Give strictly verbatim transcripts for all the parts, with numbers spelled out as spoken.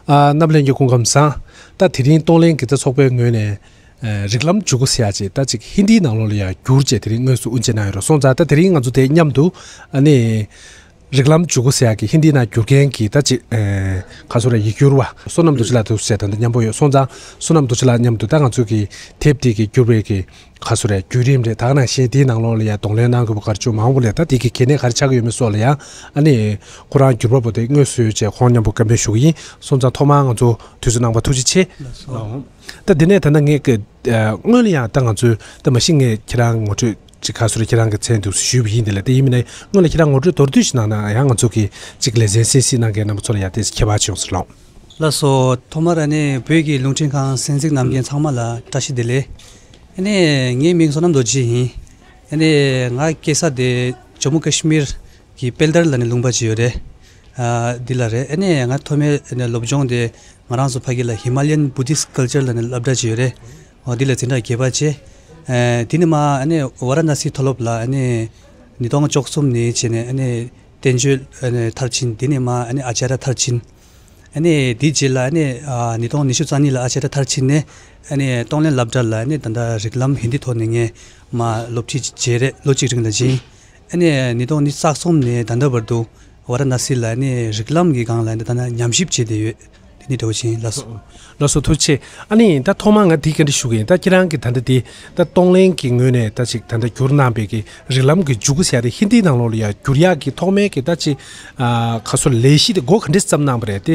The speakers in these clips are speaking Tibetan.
ཨ། རྣམ་ལྷན་གྱི་སྐུ་ཁམས་བཟང་། ད་དེ་རིང་གཏོང་ལེན་གྱི་ད་ཚོགས་པའི་ངོས་ནས། ཨ། རིགས་ལམ་འཇུག་སྒོ་ཟེར་ཡག་ཅིག་ད་ཅིག་ཧིན་དིའི་ནང་ལོགས་ལ་ཡང་བསྒྱུར་བྱས་དེ་རིང་དངོས་སུ་དབུ་འབྱེད་གནང་ཡོད་རེད། སོང་ཙང་ད་དེ་རིང་ང་ཚོ་དེ་མཉམ་དུ་ཨ་ནི་རིགས་ལམ་འཇུག་སྒོ་ཟེར་ཡག་གི་ཧིན་དིའི་ནང་བསྒྱུར་མཁན་གྱི་ད་ཅིག་ཨ། ག་ཚོད་རེད། ཡིག་སྒྱུར་བ་བསོད་ནམས་རྡོ་རྗེ་ལགས་འདུག་ཟེར། ད་ལྟ་མཉམ་པོ་ཡོད། སོང་ཙང་བསོད་ནམས་རྡོ་རྗེ་ལགས་མཉམ་དུ་ད་ང་ཚོ་གི་དེབ་དེ་གི་བསྒྱུར་བའི་གི་ག་ཚོད་རེད། བརྒྱུད་རིམ་རེད། ད་ག་ནང་བཞིན་དེའི་ནང་ལོགས་ལ་ཡང་གདོང་ལེན་གནང་དགོས་པ་ག་རེ་བྱུང་། མ་འོངས་པ་ལ་ད་དེ་གི་གལ་གནད་ག་རེ་ཆགས་ཀྱི་ཡོད་མེད་སོགས་ལ་ཡང་ཨ་ནི་ཁོ་རང་བསྒྱུར་བ་པོ་དེ་དངོས་སུ་ཡོད་བྱས་ཁོང་མཉམ་པོ་བཀའ་མོལ་ཞུ་གི་ཡིན། སོང་ཙང་ཐོག་མར་ང་ཚོ་དུས་ཚོད་གནང་བ་ཐུགས་རྗེ་ཆེ། ལགས་སོ། ད་འདི་ནས་ད་ལྟ་ངས་ཀྱི་ཨ། སྔོན་ལ་ཡང་ད་ང་ཚོས་ད་མ་གཞི་ངས་ཁྱེད་རང་ངོ་སྤྲོད་ཅིག་ག་ཚོད་རེད། ཁྱེད་རང་གི་མཚན་འདུག་ཞུས་པ་ཡིན། དེ་ལ་དེ་ཡིན་མིན་ནའི་སྔོན་ལ་ཁྱེད་རང་ངོ་སྤྲོད་མདོར་བསྡུས་ཤིག་གནང་ན་ཡང་ང་ཚོ་གི་ཅིག་ལེ་ཚན་གསན་གཟིགས་གནང་མཁན་རྣམ་པ་ཚོ་ལ་ཡང་དེ་ཁྱད་པར་ཅིག་ཡོང་སྲིད་ལགས། ལགས་སོ། ཐོག་མར་ཨ་ནི་བོད་ཀྱི་རླུང་འཕྲིན་ཁང་གསན་གཟིགས་གནང་མཁན་ཚང་མ་ལ་བཀྲ་ཤིས་བདེ་ལེགས། ཨ་ནི་ངའི་མིང་བསོད་ནམས་རྡོ་རྗེ་ཡིན། ཨ་ནི་ང་སྐྱེས་ས་དེ་ཇམ་མུ་ཀ་ཤི་མིར་གྱི་པེལ་དར་ལབ་ནས་ལུང་པ་ཅིག་ཡོད་རེད། ཨ། འདི་ལ་རེད། ཨ་ནི་ང་ཐོག་མའི་ཨ་ནི་སློབ་སྦྱོང་དེ་ང་རང་ཚོ་ཕ་གི་ལ་Himalayan Buddhist Culture ལབ་ནས་སློབ་གྲྭ་ཅིག་ཡོད་རེད། འོ་འདི་ལ་འཛིན་གྲྭ་བརྒྱད་པ་བྱས། ཨ། དེ་ནས་མར་ཨ་ནི་ཝ་ར་ཎ་སི་མཐོ་སློབ་ལ་ཨ་ནི་ཉིས་སྟོང་བཅུ་གསུམ་ནས་བྱས་ནས་ཨ་ནི་བསྟན་བཅོས་ཨ་ནི་མཐར་ཕྱིན། དེ་ནས་མར་ཨ་ནི་ཨ་ཅཱརྱ་མཐར་ཕྱིན། ཨ་ནི་དེའི་རྗེས་ལ་ཨ་ནི་ཨ་ཉིས་སྟོང་ཉི་ཤུ་རྩ་གཉིས་ལ་ཨ་ཅཱརྱ་མཐར་ཕྱིན་ནས་ཨ་ནི་གཏོང་ལེན་སློབ་གྲྭ་ལ་ཨ་ནི་ད་ལྟ་རིགས་ལམ་ཧིན་དི་ཐོག་ནས་ངས་མར་སློབ་ཁྲིད་བྱས་རེད། ལོ་གཅིག་རིང་ལ་སྦྱངས། ཨ་ནི་ཉིས་སྟོང་ཉི་ཤུ་རྩ་གསུམ་ནས་ད་ལྟ་བར་དུ་ཝ་ར་ཎ་སི་ལ་ཨ་ནི་རིགས་ལམ་གྱི་སྒང་ལ་ཨ་ནི་ད་ལྟ་ཉམས་ཞིབ་བྱས་བསྡད་ཡོད། དེ་ནི་འདྲ་བོ་ཅིག་ཡིན། ལགས་སོ། ལགས་སོ། ཐུགས་རྗེ་ཆེ། ཨ་ནི་ད་ཐོག་མར་ང་འདི་ག་འདྲ་ཞུ་གི་ཡིན། ད་ཁྱེད་རང་གིས་ད་ལྟ་འདི་ད་གཏོང་ལེན་གྱི་ངོས་ནས་ད་ཅིག་ད་ལྟ་བསྒྱུར་གནང་བའི་གི་རིགས་ལམ་གྱི་འཇུག་སྒོ་ཟེར་ཡ་དེ་ཧིན་དིའི་ནང་ལོགས་ལ་ཡ་བསྒྱུར་ཡག་གི་ཐོག་མའི་གི་ད་ཅིག་ཨ། ག་ཚོད་ལས་གཞི་དེ་འགོ་ག་འདྲས་བརྩམས་གནང་བ་རེད། དེ་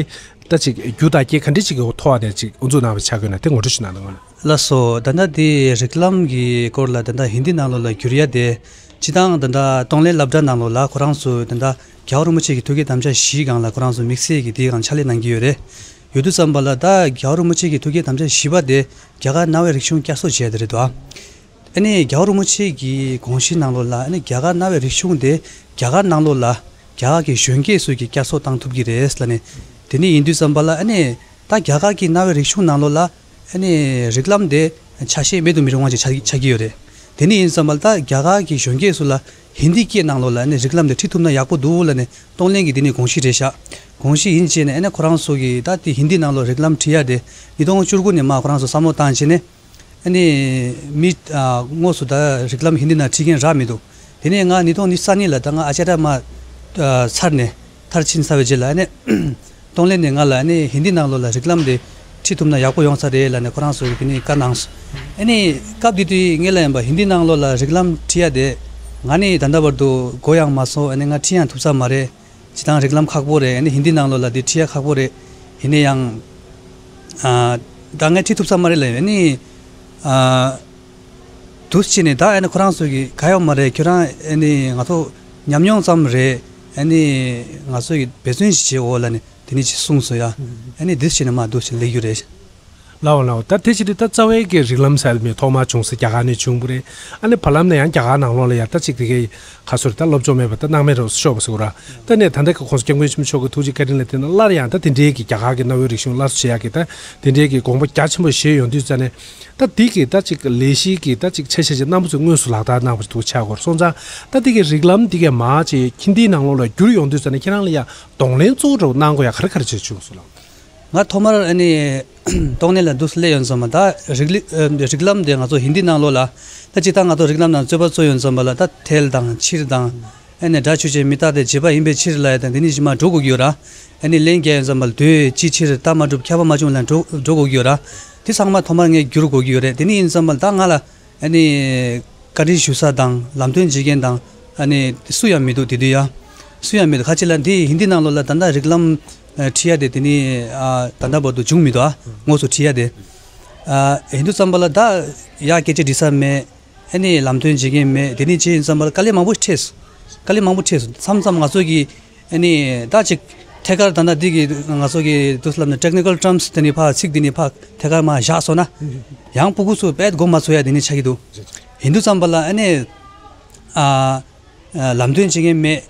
ད་ཅིག་རྒྱུ་དང་རྐྱེན་ག་འདྲས་ཅིག་གི་ཐོག་ནས་ཅིག་དབུ་འཛུགས་གནང་བ་ཆགས་ཀྱི་ཡོད་ན་དེ་ངོ་སྤྲོད་ཞུ་གནང་དང་། ལགས་སོ། ད་ལྟ་འདི་རིགས་ལམ་གྱི་སྐོར་ལ་ད་ལྟ་ཧིན་དིའི་ནང་ལོགས་ལ་བསྒྱུར་ཡ་དེ་སྤྱིར་བཏང་ད་ལྟ་གཏོང་ལེན་སློབ་གྲྭ་ནང་ལོགས་ལ་ཁོ་རང་ཚོ་ད་ལྟ་རྒྱལ་བ་རིན་པོ་ཆེ་གི་ཐུགས་བསྐྱེད་དམ་བཅའ་བཞིའི་སྒང་ལ་ཁོ་རང་ཚོ་དམིགས་བསལ་གྱི་དེའི་སྒང་ཕྱག་ལས་གནང་གི་ཡོད་རེད། ཡོད་དུས་ཙམ་པ་ལ་ད་རྒྱལ་བ་རིན་པོ་ཆེ་གི་ཐུགས་བསྐྱེད་དམ་བཅའ་བཞི་པ་དེ་རྒྱ་གར་གནའ་བོའི་རིག་གཞུང་བསྐྱར་གསོ་བྱས་དེ་རེད་དོ། ཨ་ནི་རྒྱལ་བ་རིན་པོ་ཆེ་གི་དགོངས་གཞི་ནང་ལོགས་ལ་ཨ་ནི་རྒྱ་གར་གནའ་བོའི་རིག་གཞུང་དེ་རྒྱ་གར་ནང་ལོགས་ལ་རྒྱ་གར་གྱི་གཞོན་སྐྱེས་ཚོས་ཀྱི་བསྐྱར་གསོ་བཏང་ཐུབ་ཀྱི་རེད་ལབ་ནས། དེ་ནི་ཡིན་དུས་ཙམ་པ་ལ་ཨ་ནི་ད་རྒྱ་གར་གྱི་གནའ་བོའི་རིག་གཞུང་ནང་ལོགས་ལ་ཨ་ནི་རིགས་ལམ་དེ་ཆ་ཤས་མེད་དུ་མི་རུང་བ་ཅིག་ཆགས་ཆགས་ཀྱི་ཡོད་རེད། དེ་ནི་ཡིན་ཙམ་པ་ལ་ད་རྒྱ་གར་གྱི་གཞོན་སྐྱེས་ཚོ་ལ་ཧིན་དི་སྐད་ནང་ལོགས་ལ་ཨ་ནི་རིགས་ལམ་དེ་ཁྲིད་ཐུབ་ན་ཡག་པོ་འདུག་ལབ་ནས་གཏོང་ལེན་གྱི་དེ་ནི་དགོངས་གཞི་རེད་ཤག། དགོངས་གཞི་ཡིན་བྱས་ནས་ཨ་ནི་ཁོ་རང་ཚོ་གི་ད་དེ་ཧིན་དི་ནང་ལོགས་རིགས་ལམ་ཁྲིད་ཡ་དེ་ཉིས་སྟོང་བཅུ་དགུ་ནས་མར་ཁོ་རང་ཚོ་བསམ་བློ་བཏང་བྱས་ནས། ཨ་ནི་མི་ཨ་དངོས་སུ་ད་རིགས་ལམ་ཧིན་དི་ནང་ཁྲིད་མཁན་རག་མི་འདུག། དེ་ནས་ང་ཉིས་སྟོང་ཉི་ཤུ་རྩ་གཉིས་ལ་ད་ང་ཨ་ཅཱརྱ་མར་ཨ་ཚར་ནས་མཐར་ཕྱིན་ཚར་བའི་རྗེས་ལ་ཨ་ནི་གཏོང་ལེན་ནས་ང་ལ་ཨ་ནི་ཧིན་དི་ནང་ལོགས་ལ་རིགས་ལམ་དེ་ཁྲིད་ཐུབ་ན་ཡག་པོ་ཡོང་ས་རེད་ལབ་ནས་ཁོ་རང་ཚོ་གིས་དེ་ནས་བཀའ་གནང་སོང་། ཨ་ནི་སྐབས་དེ་དུས་ངེད་ལ་ཡིན་པ་ཧིན་དི་ནང་ལོགས་ལ་རིགས་ལམ་ཁྲིད་ཡ་དེ་ང་ནི་ད་ལྟ་བར་དུ་མགོ་ཡང་མ་ཚོས། ཨ་ནི་ང་ཁྲིད་ཡང་ཐུབ་ས་མ་རེད། སྤྱིར་བཏང་རིགས་ལམ་ཁག་པོ་རེད། ཨ་ནི་ཧིན་དི་ནང་ལོགས་ལ་འདི་ཁྲིད་ཡ་ཁག་པོ་རེད། ཡིན་ན་ཡང་ཨ་ད་ངས་ཁྲིད་ཐུབ་ས་མ་རེད་ལབ་ཡོད། ཨ་ནི་ཨ་འདུག་བྱས་ནས་ད་ཨ་ནི་ཁོ་རང་ཚོ་གིས་ག་ཡོད་མ་རེད། ཁྱོད་རང་ཨ་ནི་ང་ཚོ་ཉམས་མྱོང་ཙམ་རེད། ཨ་ནི་ང་ཚོ་གིས་འབད་བརྩོན་ཞིག་བྱེད་འོ་ལབ་ནས་དེ་ནས་ཅིག་གསུངས་སོང་ཡ། ཨ་ནི་འདུག་བྱས་ནས་མར་འདུག་བྱས་ལེགས་རྒྱུ་རེད། ལའོ་ལའོ། ད་དེ་ཕྱིར་ད་རྩ་བའི་གི་རིགས་ལམ་ཟེར་མི་ཐོག་མར་བྱུང་ས་རྒྱ་གར་ནས་བྱུང་བ་རེད། ཨ་ནི་བར་ལམ་ནས་ཡང་རྒྱ་གར་ནང་ལོགས་ལ་ཡང་ད་ཅིག་དེ་གའི་ག་ཚོད་རེད། ད་སློབ་སྦྱོང་མེད་པ་ད་སྣང་མེད་རུ་ཤོར་བ་ཟེར་དགོས་ར། ད་ནས་ད་ལྟ་གི་༸གོང་ས་༸སྐྱབས་མགོན་ཆེན་པོ་མཆོག་གི་ཐུགས་རྗེ་བཀའ་དྲིན་ལ་བརྟེན་ནས་སླར་ཡང་ད་དེ་འདྲའི་གི་རྒྱ་གར་གི་གནའ་བོའི་རིག་གཞུང་སླར་གསོ་བྱེད་ཡག་གི་ད་དེ་འདྲའི་གི་དགོངས་པ་རྒྱ་ཆེན་པོ་བཞེས་ཡོང་དུས་ཙ་ནས། ད་དེ་གི་ད་ཅིག་ལས་གཞི་གི་ད་ཅིག་ཆ་ཤས་ཅིག་རྣམ་པ་ཚོས་དངོས་སུ་ལག་བསྟར་གནང་བ་ཞིག་འདུག་ཆགས་སྐོར་སོང་ཙང་། ད་དེ་གི་རིགས་ལམ་དེ་གའི་མར་ཅིག་ཧིན་དིའི་ནང་ལོགས་ལ་བསྒྱུར་ཡོང་དུས་ཙ་ནས་ཁྱེད་རང་ལ་ཡང་གདོང་ལེན་གཙོ་བོ་འདྲ་བོ་གནང་དགོས་ཡ་ག་རེ་ག་རེ་བྱས་བྱུང་སོང་ལགས། ང་ཐོག་མར་ཨ་ནི་གཏོང་ལེན་ལ་འདུག་སླེབས་ཡོང་ཙམ་པ་ད་རིགས་ལི་ཨ་རིགས་ལམ་དེ་ང་ཚོ་ཧིན་དི་ནང་ལོགས་ལ་ད་ཅིག་ད་ང་ཚོ་རིགས་ལམ་ནང་རྩོད་པ་རྩོད་ཡོང་ཙམ་པ་ལ་ད་ཐལ་དང་ཕྱིར་དང་། ཨ་ནི་སྒྲ་ཆོས་ཅན་མི་རྟག་སྟེ་བྱས་པ་ཡིན་པའི་ཕྱིར་ལབ་ཡ་དང་དེ་ནི་ཇི་མ་འགྲོ་དགོས་ཀྱི་ཡོད་ར། ཨ་ནི་ལན་རྒྱག་ཡོང་ཙམ་པ་ལ་དོས་ཅི་ཕྱིར་རྟགས་མ་གྲུབ་ཁྱབ་པ་མ་བྱུང་ལབ་འགྲོ་འགྲོ་དགོས་ཀྱི་ཡོད་ར། དེ་ཚང་མ་ཐོག་མར་ངས་བསྒྱུར་དགོས་ཀྱི་ཡོད་རེད། དེ་ནི་ཡིན་ཙམ་པ་ལ་ད་ང་ལ་ཨ་ནི་བཀའ་འདྲི་ཞུ་ས་དང་ལམ་སྟོན་བྱེད་མཁན་དང་ཨ་ནི་སུ་ཡང་མི་འདུག་དེ་དུས་ཡ། སུ་ཡང་མི་འདུག་ཁ་ཅིག་ལ་འདི་ཧིན་དི་ནང་ལོགས་ལ་ད་ལྟ་རིགས་ལམ་ཨ་ཁྲིད་ཡ་དེ་དེ་ནི་ཨ་ད་ལྟ་བར་དུ་བྱུང་མི་འདུག་ཨ། དངོས་སུ་ཁྲིད་ཡ་དེ། ཨ་ཡིན་དུས་ཙམ་པ་ལ་ད་ཡ་སྐད་ཆ་འདྲི་ས་མེད། ཨ་ནི་ལམ་སྟོན་བྱེད་མཁན་མེད། དེ་ནི་ཅི་ཡིན་ཙམ་པ་ལ་དཀའ་ལས་མང་པོ་འཕྲད་སོང་། དཀའ་ལས་མང་པོ་འཕྲད་སོང་། མཚམས་མཚམས་ང་ཚོ་གི་ཨ་ནི་ད་ཅིག་ཐད་ཀར་ད་ལྟ་འདི་གི་ང་ཚོ་གི་དུས་ལབ་ན་technical terms དེ་ནི་ཕར་ཚིག་དེ་ནི་ཕར་ཐད་ཀར་མར་བཞག་སོང་ན། ཡང་སྤུ་གུ་ཚོ་དཔེ་མགོ་མ་ཚོས་ཡ་དེ་ནི་ཆགས་ཀྱི་འདུག་ཡིན་དུས་ཙམ་པ་ལ་ཨ་ནི་ཨ་ལམ་སྟོན་བྱེད་མཁན་མེད།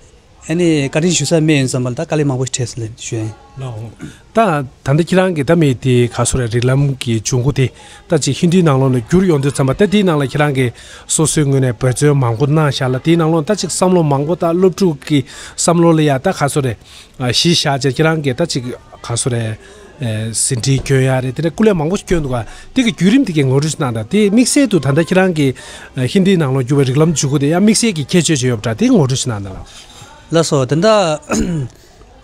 ཨ་ནི་བཀའ་དྲིན་ཞུ་ས་མེད་ཡིན་ཙམ་པ་ལ་ད་དཀའ་ལས་མང་པོ་ཞིག་འཕྲད་སོང་ལབ་ཞུ་ཡ་ཡིན། ལའོ། ད་ད་ལྟ་ཁྱེད་རང་གིས་ད་མི་དེ་ག་ཚོད་རེད། རིགས་ལམ་གྱི་འབྱུང་ཁུངས་དེ་ད་ཅིག་ཧིན་དིའི་ནང་ལོགས་ནས་བསྒྱུར་ཡོང་དུས་ཙམ་པ་ད་དེའི་ནང་ལ་ཁྱེད་རང་གིས་སོ་སོའི་ངོས་ནས་འབད་བརྩོན་མང་པོ་གནང་བཞག་ལ། དེའི་ནང་ལོགས་ད་ཅིག་བསམ་བློ་མང་པོ་ད་སློབ་ཕྲུག་གི་བསམ་བློ་ལ་ཡ་ད་ག་ཚོད་རེད། ཨ་གཞི་བཞག་བྱས་ཁྱེད་རང་གིས་ད་ཅིག་ག་ཚོད་རེད། ཨ་ཟིན་བྲིས་སྐྱོན་ཡ་རེད། དེ་འདྲ་སྐུ་ལས་མང་པོ་ཞིག་སྐྱོན་འདུག་ག་དེ་གི་བརྒྱུད་རིམ་དེ་གའི་ངོ་སྤྲོད་ཞིག་གནང་དང་། དེ་དམིགས་བསལ་དུ་ད་ལྟ་ཁྱེད་རང་གི་ཨ་ཧིན་དིའི་ནང་ལོགས་བསྒྱུར་བའི་རིགས་ལམ་བསྒྱུར་དགོས་དེ་ཡང་དམིགས་བསལ་གྱི་ཁྱད་ཆོས་ཅིག་ཡོད་པ་འདྲ། དེ་ངོ་སྤྲོད་ཞིག་གནང་དང་། ལགས་སོ། ད་ལྟ་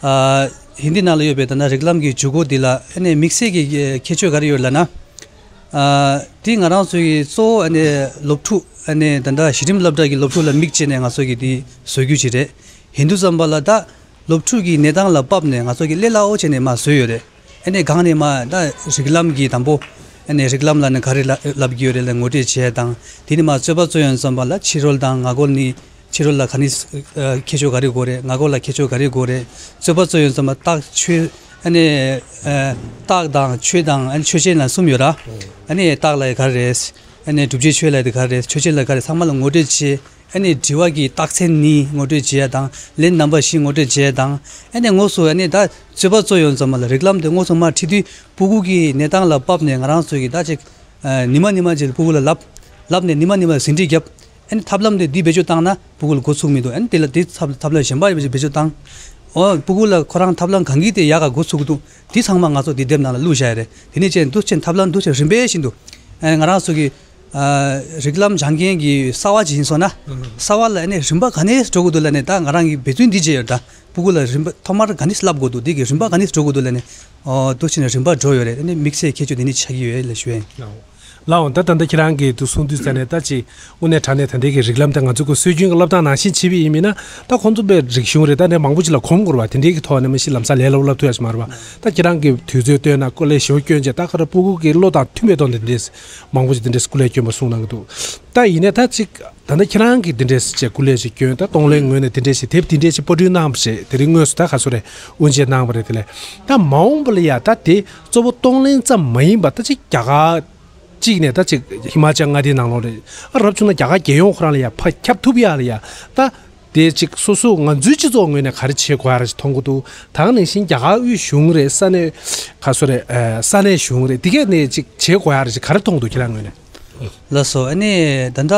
ཨ་ཧིན་དི་ནང་ལ་ཡོད་པའི་ད་ལྟ་རིགས་ལམ་གྱི་འཇུག་སྒོ་འདི་ལ་ཨ་ནི་དམིགས་བསལ་གྱི་ཁྱད་ཆོས་ག་རེ་ཡོད་ལབ་ན། ཨ་འདི་ང་རང་ཚོ་གི་གཙོ་བོ་ཨ་ནི་སློབ་ཕྲུག་ཨ་ནི་ད་ལྟ་གཞི་རིམ་སློབ་གྲྭ་གི་སློབ་ཕྲུག་ལ་དམིགས་བྱས་ནས་ང་ཚོ་གི་འདི་བཟོ་རྒྱུ་ཅིག་རེད། ཡིན་དུས་ཙམ་པ་ལ་ད་སློབ་ཕྲུག་གི་གནས་སྟངས་ལ་བབས་ནས་ང་ཚོ་གི་སླེ་སླ་བོ་བྱས་ནས་མར་བཟོས་ཡོད་རེད། ཨ་ནི་སྒང་ནས་མར་ད་རིགས་ལམ་གྱི་དང་པོ། ཨ་ནི་རིགས་ལམ་ལབ་ན་ག་རེ་ལབ་ལབ་ཀྱི་ཡོད་རེད་ལ་ངོ་སྤྲོད་བྱས་དང་། དེ་ནས་མར་རྩོད་པ་རྩོད་ཡོང་ཙམ་པ་ལ་ཕྱི་རོལ་དང་ངག་རྒོལ་ནི། ཕྱི་རོལ་ལ་ག་ནི་ཨ་ཁྱད་ཆོས་ག་རེ་དགོས་རེད། ངག་རྒོལ་ལ་ཁྱད་ཆོས་ག་རེ་དགོས་རེད། རྩོད་པ་རྩོད་ཡོང་ཙམ་པ་རྟགས་ཆོས། ཨ་ནི་ཨ་རྟགས་དང་ཆོས་དང་ཨ་ནི་ཆོས་ཅན་ལ་གསུམ་ཡོད་ར། ཨ་ནི་རྟགས་ལ་ག་རེ་རེད། ཨ་ནི་བསྒྲུབ་བྱའི་ཆོས་ལ་དེ་ག་རེ་རེད། ཆོས་ཅན་ལ་ག་རེ། ཚང་མ་ལ་ངོ་སྤྲོད་བྱས། ཨ་ནི་དྲི་བ་གི་རྟགས་མཚན་གཉིས་ངོ་སྤྲོད་བྱས་དང་། ལན་རྣམ་པ་བཞི་ངོ་སྤྲོད་བྱས་དང་། ཨ་ནི་དངོས་སུ་ཨ་ནི་ད་རྩོད་པ་རྩོད་ཡོང་ཙམ་པ་ལ་རིགས་ལམ་དེ་དངོས་སུ་མར་ཁྲིད་དུས་སྤུ་གུ་གི་གནས་སྟངས་ལ་བབས་ནས་ང་རང་ཚོ་གི་ད་ཅིག་ཨ་ཉི་མ་ཉི་མ་ཅིག་སྤུ་གུ་ལ་ལབ། ལབ་ནས་ཉི་མ་ཉི་མ་ཟིན་བྲིས་བརྒྱབ། ཨ་ནི་ཐབས་ལམ་དེ་འདི་བེད་སྤྱོད་བཏང་ན་སྤུ་གུ་ལ་འགོ་ཚུགས་མི་འདུག་ཨ་ནི་དེ་ལ་དེ་ཐབས་ཐབས་ལམ་གཞན་པ་བེད་སྤྱོད་བཏང་། འོ་སྤུ་གུ་ལ་ཁོ་རང་ཐབས་ལམ་གང་གིས་དེ་ཡག་ག་འགོ་ཚུགས་འདུག་དེ་ཚང་མ་ང་ཚོ་དེ་དེབ་ནང་ལ་བླུགས་བཞག་ཡ་རེད། དེ་ནས་ཅན་འདུག་ཅན་ཐབས་ལམ་འདུག་ཅན་རིམ་པས་བཞིན་དུ། ཨ་ནི་ང་རང་ཚོ་གི་ཨ་རིགས་ལམ་སྦྱང་མཁན་གྱི་གསར་བ་ཅིག་ཡིན་སོང་ན། གསར་བ་ལ་ཨ་ནི་རིམ་པ་ག་ནས་འགྲོ་དགོས་འདུག་ལབ་ནས་ད་ང་རང་གི་འབད་བརྩོན་འདི་བྱས་ཡོད་ད། སྤུ་གུ་ལ་རིམ་པ་ཐོག་མར་ག་ནས་བསླབ་དགོས་འདུག་འདི་གི་རིམ་པ་ག་ནས་འགྲོ་དགོས་འདུག་ལབ་ནས། འོ་འདུག་ཅན་རིམ་པ་འགྲོ་ཡོད་རེད། ཨ་ནི་དམིགས་བསལ་ཁྱད་ཆོས་འདི་ནས་ཆགས་ཀྱི་ཡོད་ལབ་ཞུ་ཡ་ཡིན། ལའོ། ད་ད་ལྟ་ཁྱེད་རང་གིས་འདུག་གསུངས་དུས་ཙ་ནས་ད་ཅིག་དངོས་གནས་དྲང་གནས་ད་ལྟའི་གི་རིགས་ལམ་དེ་ང་ཚོ་གི་སྲོལ་རྒྱུན་གྱི་སློབ་སྟངས་ནང་བཞིན་བྱས་པ་ཡིན་མིན་ན། ད་ཁོང་ཚོ་པའི་རིག་གཞུང་རེད། ད་ནས་མང་པོ་ཅིག་ལ་གོམས་དགོས་རེད་པ། དེ་འདྲའི་གི་ཐོག་ནས་མ་གཞི་ལམ་སང་ལས་སླ་པོ་སློབ་ཐུབ་ཡ་ཞིག་མ་རེད་པ། ད་ཁྱེད་རང་གིས་དུས་ཚོད་བཏོན་ན་སྐུ་ལས་ཞེ་པོ་བསྐྱོན་བྱས། ད་ག་རེ་སྤུ་གུ་གི་བློ་དང་མཐུན་པའི་ཐོག་ནས་འདི་འདྲས་མང་པོ་ཅིག་འདི་འདྲས་སྐུ་ལས་བསྐྱོན་པ་གསུངས་གནང་གི་འདུག་ད་ཡིན་ནའི་ད་ཅིག་ད་ལྟ་ཁྱེད་རང་གིས་འདི་འདྲས་ཅིག་སྐུ་ལས་ཅིག་བསྐྱོན། ད་གཏོང་ལེན་ངོས་ནས་འདི་འདྲས་ཅིག་དེབ་འདི་འདྲས་ཅིག་པར་སྐྲུན་གནང་བ་རེད། དེ་རིང་དངོས་སུ་ད་ག་ཚོད་རེད། དབུ་འབྱེད་གནང་བ་རེད། དེ་ལས་ད་མ་འོངས་པ་ལ་ཡ་ད་དེ་གཙོ་བོ་གཏོང་ལེན་ཙམ་མ་ཡིན་པ། ད་ཅིག་རྒྱ་གར་གཅིག་ནས་ད་ཅིག་ཧི་མ་ཅལ་མངའ་སྡེའི་ནང་ལོགས་རེད། ཨ་རབ་བྱུང་ན་རྒྱ་གར་རྒྱལ་ཡོངས་ཁོ་རང་ལ་ཡ་ཕར་ཁྱབ་ཐུབ་ཡ་ལ་ཡ། ད་དེ་ཅིག་སོ་སོ་ང་ཚོའི་སྤྱི་ཚོགས་ངོས་ནས་ག་རེ་བྱེད་དགོས་ཡ་རེད་ཅིག་མཐོང་གི་འདུག་ད་ག་ནང་བཞིན་རྒྱ་གར་དབུས་གཞུང་རེད། ས་གནས་ག་ཚོད་རེད། ཨ་ས་གནས་གཞུང་རེད། དེ་གས་ནས་ཅིག་བྱེད་དགོས་ཡ་རེད་ཅིག་ག་རེ་མཐོང་གི་འདུག་ཁྱེད་རང་ངོས་ནས། ལགས་སོ། ཨ་ནི་ད་ལྟ་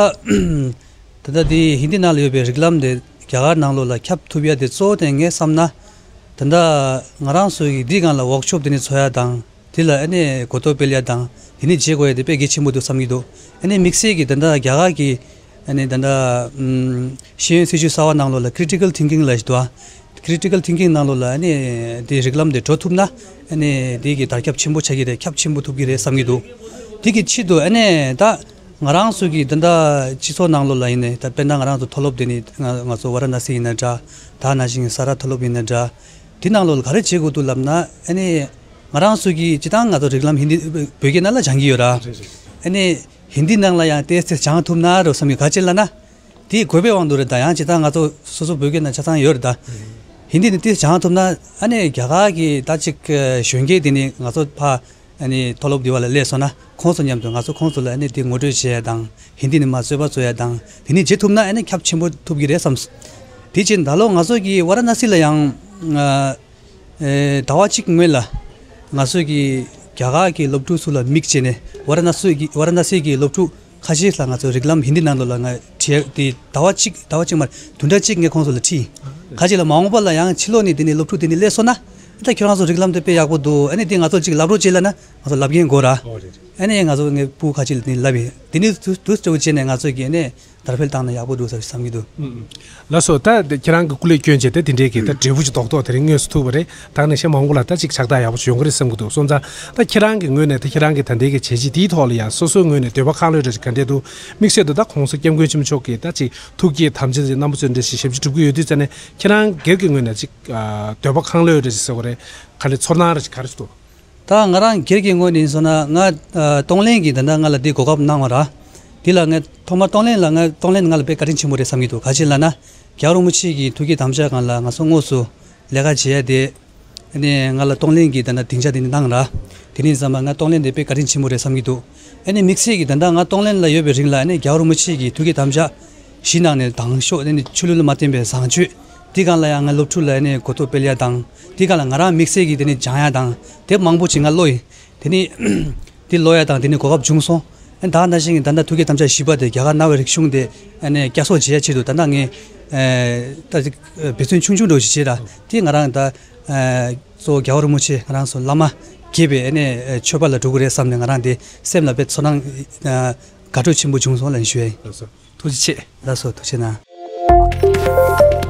ད་ལྟ་འདི་ཧིན་དི་ནང་ལ་ཡོད་པའི་རིགས་ལམ་དེ་རྒྱ་གར་ནང་ལོགས་ལ་ཁྱབ་ཐུབ་ཡ་དེ་གཙོ་བོ་དེ་ངས་བསམ་ན། ད་ལྟ་ང་རང་ཚོ་གི་འདི་སྒང་ལ་ཝོག་ཤོབ་དེ་ནས་འཚོགས་ཡ་དང་། དེ་ལ་ཨ་ནི་གོ་རྟོགས་སྤེལ་ཡ་དང་དེ་ནས་བྱེད་དགོས་ཡ་དེ་དཔེ་གལ་ཆེན་པོ་འདུག་བསམ་གྱི་འདུག་ཨ་ནི་དམིགས་བསལ་གྱི་ད་ལྟ་རྒྱ་གར་གྱི་ཨ་ནི་ད་ལྟ་ཨམ་ཤེས་ཡོན་སྲིད་བྱུས་གསར་བ་ནང་ལོགས་ལ་ཀི་རི་ཊི་ཀལ་ཐིང་ཀིང་ལབ་ཞིག་འདུག་ཨ། ཀི་རི་ཊི་ཀལ་ཐིང་ཀིང་ནང་ལོགས་ལ་ཨ་ནི་དེ་རིགས་ལམ་དེ་འགྲོ་ཐུབ་ན། ཨ་ནི་དེ་གི་དར་ཁྱབ་ཆེན་པོ་ཆགས་ཀྱི་རེད། ཁྱབ་ཆེན་པོ་ཐུབ་ཀྱི་རེད་བསམ་གྱི་འདུག་དེ་གི་ཆེད་དུ་ཨ་ནི་ད་ང་རང་ཚོ་གི་ད་ལྟ་སྤྱི་ཚོགས་ནང་ལོགས་ལ་ཡིན་ནའི་ད་དཔེར་ན་ང་རང་ཚོ་མཐོ་སློབ་དེ་ནི་ང་ང་ཚོ་ཝ་ར་ཎ་སི་ཡིན་ན་འདྲ། ད་ནང་བཞིན་ས་ར་མཐོ་སློབ་ཡིན་ན་འདྲ། དེ་ནང་ལོགས་ལ་ག་རེ་བྱེད་དགོས་འདུག་ལབ་ན། ཨ་ནི་ང་རང་ཚོ་གི་སྤྱི་བཏང་ང་ཚོ་རིགས་ལམ་ཧིན་དི་བོད་སྐད་ནང་ལ་སྦྱང་གི་ཡོད་ར། ཨ་ནི་ཧིན་དི་ནང་ལ་ཡང་ཏོག་ཙམ་སྦྱང་ཐུབ་ན་རོ་བསམ་གྱི། ག་ཅི་ལབ་ན། དེའི་དགོས་པའི་དབང་དུ་རེད། ད་ཡང་ཇི་ལྟར་ང་ཚོ་སོ་སོ་བོད་སྐད་ནང་ཆ་ཚང་ཡོད་རེད་ད། ཧིན་དི་ནི་ཏིས་སྦྱང་ཐུབ་ན། ཨ་ནི་རྒྱ་གར་གྱི་ད་ཅིག་གཞོན་སྐྱེས་དེ་ནི་ང་ཚོ་ཕ་ཨ་ནི་མཐོ་སློབ་དེ་བ་ལ་སླེབས་སོང་ན། ཁོང་ཚོ་མཉམ་དུ་ང་ཚོ་ཁོང་ཚོ་ལ་ཨ་ནི་དེ་ངོ་སྤྲོད་བྱེད་ཡ་དང་། ཧིན་དི་ནི་མ་རྩོད་པ་རྩོད་ཡ་དང་། དེ་ནི་བྱེད་ཐུབ་ན་ཨ་ནི་ཁྱབ་ཆེན་པོ་ཐུབ་ཀྱི་རེད་བསམ། དེ་ཕྱིན་ད་ལོ་ང་ཚོ་གི་ཝ་ར་ཎ་སི་ལ་ཡང་། ཨ། ཨེ། ཟླ་བ་གཅིག་སྔོན་ལ་ང་ཚོ་གི་རྒྱ་གར་གྱི་སློབ་ཕྲུག་ཚོ་ལ་དམིགས་བྱས་ནས་ཝ་ར་ཎ་སི་གི་ཝ་ར་ཎ་སི་གི་སློབ་ཕྲུག་ཁ་ཤས་ལ་ང་ཚོ་རིགས་ལམ་ཧིན་དི་ནང་ལོགས་ལ་ང་ཁྲིད་དེ། ཟླ་བ་གཅིག་ཟླ་བ་གཅིག་མ་རེད། བདུན་ཕྲག་གཅིག་ངས་ཁོང་ཚོ་ལ་ཁྲིད། ཁ་ཅིག་ལ་མ་འོངས་པ་ལ་ཡང་ཕྱི་ལོགས་ནས་དེ་ནས་སློབ་ཕྲུག་དེ་ནས་སླེབས་སོང་ན། ད་ཁྱོད་རང་ཚོ་རིགས་ལམ་དེ་དཔེ་ཡག་པོ་འདུག་ཨ་ནི་དེ་ང་ཚོ་ཅིག་ལབ་རོགས་བྱེད་ལབ་ན་ང་ཚོ་ལབ་མཁན་དགོས་ར། ཨ་ནི་ང་ཚོ་ངའི་སྤུ་གུ་ཁ་ཅིག་ལ་དེ་ནས་ལབ་ཡིན། དེ་ནས་དུ་དུ་སྤྲོ་བྱས་ནས་ང་ཚོ་གི་ཨ་ནི། དར་སྤེལ་བཏང་ན་ཡག་པོ་འདུག་ཟེར་བསམ་གྱི་འདུག་ཨུ་ཨུ། ལགས་སོ། ད་ཁྱེད་རང་གི་སྐུ་ལས་བསྐྱོན་བྱས་ཏེ་དེ་འདྲའི་གི་ད་འབྲས་བུ་ཅིག་རྡོག་རྡོག་དེ་རིང་དངོས་སུ་ཐུག་པ་རེད། ད་ནས་ཤེས་མ་འོངས་པ་ལ་ད་ཅིག་ཕྱག་རྟགས་ཡག་པོ་ཅིག་ཡོང་གི་རེད་བསམ་གྱི་འདུག་སོང་ཙང་ད་ཁྱེད་རང་གི་ངོས་ནས་ད་ཁྱེད་རང་གི་ད་ལྟའི་གི་བྱས་རྗེས་དེའི་ཐོག་ལ་ཡང་སོ་སོའི་ངོས་ནས་འདོད་པ་ཁག་ལོས་འདྲ་ཞིག་ག་འདྲས་འདུག་དམིགས་བསལ་དུ་ད་༸གོང་ས་༸སྐྱབས་མགོན་ཆེན་པོ་མཆོག་གི་ད་ཅིག་ཐུགས་བསྐྱེད་དམ་བཅའ་རྣམ་པ་ཚོ་འདྲ་ཞིག་ཞབས་ཕྱི་སྒྲུབ་ཀྱི་ཡོད་དུས་ཙ་ནས་ཁྱེད་རང་སྒེར་གྱི་ངོས་ནས་ཅིག་ཨ་འདོད་པ་ཁག་ལོས་འདྲ་ཞིག་ཟེར་བ་རེད། ག་ལེ་ཚོར་སྣང་འདྲ་ཞིག་ག་རེ་ཞིག་འདུག་ད་ང་རང་སྒེར་གྱི་ངོས་ནས་ཡིན་སོང་ན་ང་ཨ་གཏོང་ལེན་གྱི་ད་ལྟ་ང་ལ་འདི་གོ་སྐབས་གནང་བ་ར། འདི་ལ་ངས་ཐོག་མར་གཏོང་ལེན་ལ་ང་གཏོང་ལེན་ང་ལ་དཔེ་བཀའ་དྲིན་ཆེན་པོ་རེད་བསམ་གྱི་འདུག་ག་ཅི་ལབ་ན། རྒྱལ་བ་རིན་པོ་ཆེ་གི་ཐུགས་བསྐྱེད་དམ་བཅའ་སྒང་ལ་ང་ཚོ་དངོས་སུ་ལས་ཀ་བྱེད་ཡ་དེ། ཨ་ནི་ང་ལ་གཏོང་ལེན་གྱི་ད་ལྟ་སྡིངས་ཆ་དེ་ནི་གནང་ར། དེ་ནས་བསམ་པ་ང་གཏོང་ལེན་དེ་དཔེ་བཀའ་དྲིན་ཆེན་པོ་རེད་བསམ་གྱི་འདུག་ཨ་ནི་དམིགས་བསལ་གྱི་ད་ལྟ་ང་གཏོང་ལེན་ལ་ཡོད་པའི་རིང་ལ་ཨ་ནི་རྒྱལ་བ་རིན་པོ་ཆེ་གི་ཐུགས་བསྐྱེད་དམ་བཅའ་བཞི་ནང་ནས་དང་ཤོས་ཨ་ནི་ཆོས་ལུགས་ལ་མ་བརྟེན་པའི་བཟང་སྤྱོད་དེ་སྒང་ལ་ཡང་ང་སློབ་ཕྲུག་ལ་ཨ་ནི་གོ་རྟོགས་སྤེལ་ཡ་དང་། དེ་སྒང་ལ་ང་རང་དམིགས་བསལ་གྱི་དེ་ནི་སྦྱང་ཡ་དང་དེབ་མང་པོ་ཅིག་ང་ཀློག་ཡིན། དེ་ནི་དེ་ཀློག་ཡ་དང་དེ་ནི་གོ་སྐབས་བྱུང་སོང་། ཨ་ནི་ད་ནང་བཞིན་གྱི་ད་ལྟ་ཐུགས་བསྐྱེད་དམ་བཅའ་བཞི་པ་དེ་རྒྱ་གར་གནའ་བོའི་རིག་གཞུང་དེ་ཨ་ནི་བསྐྱར་གསོ་བྱེད་ཡ་ཆེད་དུ་ད་ལྟ་ངས་ཨ་ད་ཅིག་འབད་བརྩོན་ཆུང་ཆུང་འདྲ་བོ་ཞིག་བྱས་ར། དེ་ང་རང་ད་ཨ་གཙོ་བོ་རྒྱལ་བ་རིན་པོ་ཆེ་ང་རང་ཚོ་བླ་མ་ རྒྱས་པའི་ཨ་ནི་ཆོས་པ་ལ་འགྲོ་གི་རེད་བསམ་ནས་ང་རང་དེ་སེམས་ལ་དཔེ་ཚོར་སྣང་ཨ་དགའ་སྤྲོ་ཆེན་པོ་བྱུང་སོང་ལབ་ནས་ཞུ་ཡ་ཡིན། ལགས་སོ། ཐུགས་རྗེ་ཆེ། ལགས་སོ། ཐུགས་རྗེ་གནང་།